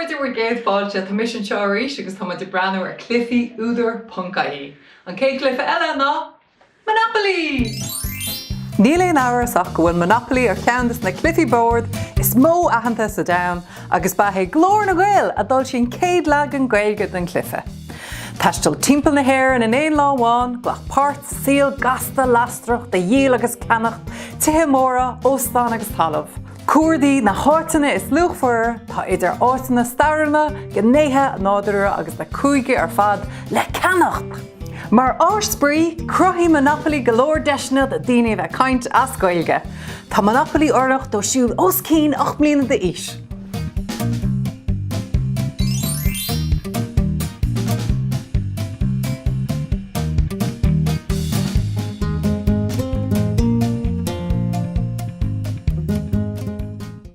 chairde, bhur gcéad fáilte. Tá mise anseo arís agus tá muid ag breathnú ar cluichí údar.ie. An chéad chluiche eile ná Monopoly! Níl aon amhras ach go bhfuil Monopoly ar cheann de na cluichí boird is mó aitheanta sa domhan agus ba é Glór na nGael a d'fhoilsigh an chéad leagan Gaeilge den chluiche. Taisteal timpeall na hÉireann in aon lá amháin, glac páirt sa saol gasta lasrach de dhíol agus ceannacht tithe móra, óstán agus talamh. Cuardaigh na háiteanna is luachmhaire, tá idir áiteanna stairiúla, gnéithe nádúrtha agus na cúigí ar fad le ceannacht! Mar áis spraoi, cruthaíonn Monopoly go leor deiseanna do daoine a bheith ag caint as Gaeilge. Tá Monopoly oiriúnach dóibh siúd os cionn 8 mbliana d'aois.